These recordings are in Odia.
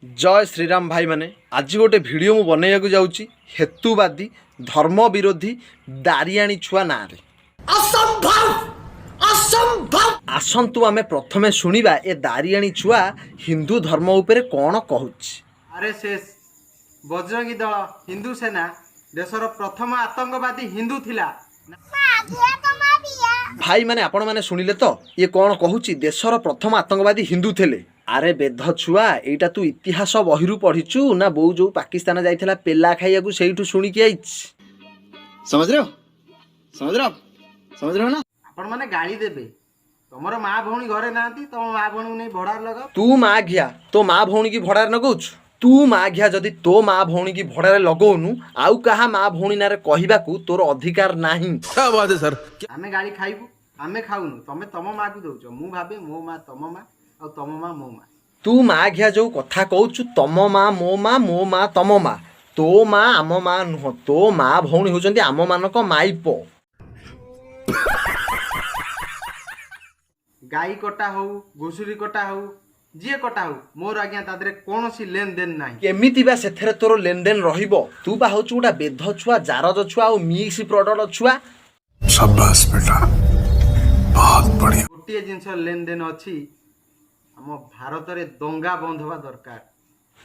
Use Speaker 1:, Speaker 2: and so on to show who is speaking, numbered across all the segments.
Speaker 1: ଜୟ ଶ୍ରୀରାମ ଭାଇମାନେ। ଆଜି ଗୋଟେ ଭିଡ଼ିଓ ମୁଁ ବନେଇବାକୁ ଯାଉଛି ହେତୁବାଦୀ, ଧର୍ମ ବିରୋଧୀ, ଦାରିଆଣୀ ଛୁଆ ନାଁରେ। ଆସନ୍ତୁ, ଆମେ ପ୍ରଥମେ ଶୁଣିବା ଏ ଦାରିଆଣୀ ଛୁଆ ହିନ୍ଦୁ ଧର୍ମ ଉପରେ କ'ଣ କହୁଛି।
Speaker 2: ଆରଏସଏସ, ବଜରଙ୍ଗୀ ଦଳ, ହିନ୍ଦୁ ସେନା ଦେଶର ପ୍ରଥମ ଆତଙ୍କବାଦୀ ହିନ୍ଦୁ ଥିଲା।
Speaker 1: ଭାଇମାନେ, ଆପଣମାନେ ଶୁଣିଲେ ତ ଇଏ କ'ଣ କହୁଛି? ଦେଶର ପ୍ରଥମ ଆତଙ୍କବାଦୀ ହିନ୍ଦୁ ଥିଲେ। ଆରେ ବେଧ ଛୁଆ, ଏଇଟା ତୁ ଇତିହାସ ବହିରୁ ପଢ଼ିଛୁ ନା ବୋଉ ଯୋଉ ପାକିସ୍ତାନ ଯାଇଥିଲା ପେଲା ଖାଇବାକୁ ସେଇଠୁ ଶୁଣିକି ଆଇଛି?
Speaker 3: समझ रहे हो? समझ रहे हो आप? समझ रहे हो ना?
Speaker 2: ଆପଣମାନେ ଗାଳି ଦେବେ। ତମର ମା ଭଉଣୀ ଘରେ ନାହାନ୍ତି, ତମ ମା ଭଉଣୀକୁ ନେଇ ଭଡ଼ାରେ ଲଗାଅ।
Speaker 1: ତୁ ମା ଘିଆ ତୋ ମା ଭଉଣୀକି ଭଡ଼ାରେ ଲଗାଉଛୁ? ତୁ ମା ଘିଆ ଯଦି ତୋ ମା ଭଉଣୀକି ଭଡ଼ାରେ ଲଗଉନୁ, ଆଉ କାହା ମା ଭଉଣୀ ନାଁରେ କହିବାକୁ ତୋର ଅଧିକାର ନାହିଁ।
Speaker 4: क्या बात है सर!
Speaker 2: ଆମେ ଗାଳି ଖାଇବୁ। ଆମେ ଖାଉନୁ, ତମେ ତମ ମାକୁ ଦଉଛ। ମୁଁ ଭାବେ ମୋ ମା ତମ ମା ଆଉ ତମ ମା ମୋ ମା।
Speaker 1: ତୁ ମା ଘିଆ ଯୋଉ କଥା କହୁଛୁ, ତମ ମା ମୋ ମା, ମୋ ମା ତମ ମା, ତୋ ମା ଆମ ମା ନୁହଁ। ତୋ ମା ଭଉଣୀ ହେଉଛନ୍ତି ଆମମାନଙ୍କ ମାଇପ।
Speaker 2: ଗାଈ କଟା ହଉ, ଘୁଷୁରୀ କଟା ହଉ, ଯିଏ କଟା ହଉ, ମୋର ଆଜ୍ଞା ତା ଦେହରେ କୌଣସି ଲେନ ଦେନ ନାହିଁ।
Speaker 1: କେମିତି ବା ସେଥିରେ ତୋର ଲେନଦେନ ରହିବ? ତୁ ବା ହଉଛୁ ଗୋଟା ବେଧ ଛୁଆ, ଜାରଜ ଛୁଆ ଆଉ ମିକ୍ସ ପ୍ରଡକ୍ଟ ଛୁଆ।
Speaker 5: शाबाश बेटा, बहुत बढ़िया।
Speaker 2: ଗୋଟିଏ ଜିନିଷ ଲେନ ଦେନ ଅଛି, ଆମ ଭାରତରେ ଦଙ୍ଗା ବନ୍ଦ ହେବା ଦରକାର।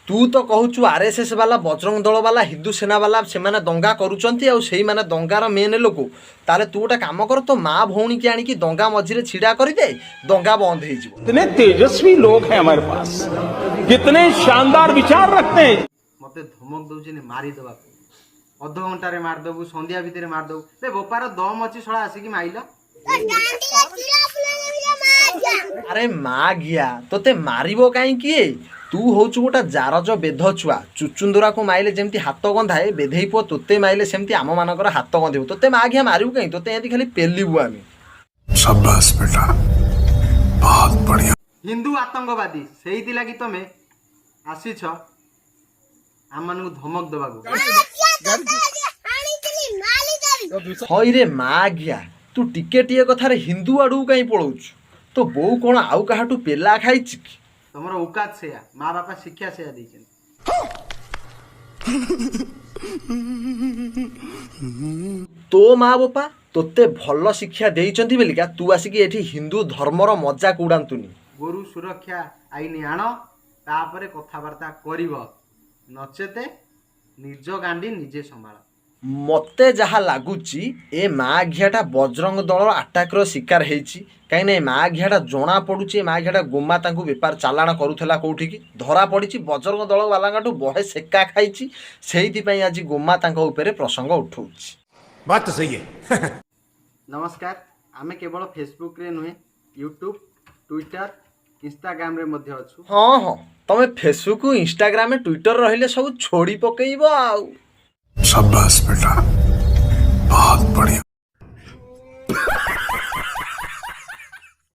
Speaker 1: ତୁ ତ କହୁଛୁ ଆରଏସ୍ଏସ୍ ବାଲା, ବଜରଙ୍ଗ ଦଳ ବାଲା, ହିନ୍ଦୁ ସେନା ବାଲା, ସେମାନେ ଦଙ୍ଗା କରୁଛନ୍ତି ଆଉ ସେଇମାନେ ଦଙ୍ଗାର ମେନ୍ ଲୋକ। ତାହେଲେ ତୁ ଗୋଟେ କାମ କର, ତୋ ମା ଭଉଣୀକି ଆଣିକି ଦଙ୍ଗା ମଝିରେ ଛିଡ଼ା କରିଦେ, ଦଙ୍ଗା ବନ୍ଦ ହେଇଯିବ।
Speaker 6: कितने तेजस्वी लोग हैं हमारे पास, कितने शानदार विचार रखते हैं।
Speaker 2: ମତେ ଧମକ ଦଉଛନ୍ତି ମାରିଦେବାକୁ, ଅଧଘଣ୍ଟାରେ ମାରିଦେବୁ, ସନ୍ଧ୍ୟା ଭିତରେ ମାରିଦେବୁ। ବେ ବୋପାର ଦମ ଅଛି ଶଳା, ଆସିକି ମାଇଲ।
Speaker 1: ଆରେ ମା ଘିଆ, ତୋତେ ମାରିବ କାହିଁକି? ତୁ ହଉଛୁ ଗୋଟା ଜାରଜ ବେଧ ଛୁଆ। ଚୁଚୁନ୍ଦୁରାକୁ ମାଇଲେ ଯେମିତି ହାତ ଗନ୍ଧାଏ, ବେଧେଇ ପୁଅ ତୋତେ ମାଇଲେ ସେମିତି ଆମମାନଙ୍କର ହାତ ଗନ୍ଧିବ। ତୋତେ ମା ଘିଆ ମାରିବୁ କାହିଁ? ତୋତେ ଏମିତି ଖାଲି ପେଲିବୁ ଆମେ।
Speaker 5: शाबाश बेटा, बहुत बढ़िया।
Speaker 2: ହିନ୍ଦୁ ଆତଙ୍କବାଦୀ, ସେଇଥିଲାଗି ତମେ ଆସିଛ ଆମମାନଙ୍କୁ ଧମକ ଦେବାକୁ।
Speaker 1: ହଇରେ ମା ଘିଆ, ତୁ ଟିକେ ଟିକେ କଥାରେ ହିନ୍ଦୁ ଆଡ଼କୁ କାହିଁ ପଳଉଛୁ? ତୋ ବୋଉ କ'ଣ ଆଉ କାହାଠୁ ପେଲା ଖାଇଛି କି?
Speaker 2: ତମର ଔକାତ ସେୟା, ମା ବାପା ଶିକ୍ଷା ସେୟା ଦେଇଛନ୍ତି।
Speaker 1: ତୋ ମା ବୋପା ତୋତେ ଭଲ ଶିକ୍ଷା ଦେଇଛନ୍ତି ବେଲିକା ତୁ ଆସିକି ଏଠି ହିନ୍ଦୁ ଧର୍ମର ମଜାକ ଉଡ଼ାନ୍ତୁନି।
Speaker 2: ଗୋରୁ ସୁରକ୍ଷା ଆଇନ ଆଣ, ତାପରେ କଥାବାର୍ତ୍ତା କରିବ। ନଚେତେ ନିଜ ଗାଣ୍ଡି ନିଜେ ସମ୍ଭାଳ।
Speaker 1: ମତେ ଯାହା ଲାଗୁଛି, ଏ ମା ଘିଆଟା ବଜରଙ୍ଗ ଦଳର ଆଟାକର ଶିକାର ହେଇଛି। କାହିଁକିନା ଏ ମା ଘିଆଟା ଜଣା ପଡ଼ୁଛି, ଏ ମା ଘିଆଟା ଗୋମାତାଙ୍କୁ ବେପାର ଚାଲାଣ କରୁଥିଲା କୋଉଠିକି, ଧରା ପଡ଼ିଛି। ବଜରଙ୍ଗ ଦଳ ବାଲାଙ୍କଠୁ ବହେ ସେକା ଖାଇଛି, ସେଇଥିପାଇଁ ଆଜି ଗୋମାତାଙ୍କ ଉପରେ ପ୍ରସଙ୍ଗ ଉଠଉଛି।
Speaker 4: बात तो सही है।
Speaker 2: ନମସ୍କାର। ଆମେ କେବଳ ଫେସବୁକରେ ନୁହେଁ, ୟୁଟ୍ୟୁବ, ଟ୍ୱିଟର, ଇନଷ୍ଟାଗ୍ରାମରେ ମଧ୍ୟ ଅଛୁ।
Speaker 1: ହଁ, ତମେ ଫେସବୁକ୍, ଇନଷ୍ଟାଗ୍ରାମ, ଟ୍ୱିଟର ରହିଲେ ସବୁ ଛୋଡ଼ି ପକେଇବ ଆଉ।
Speaker 5: शाबाश बेटा, बहुत बढ़िया।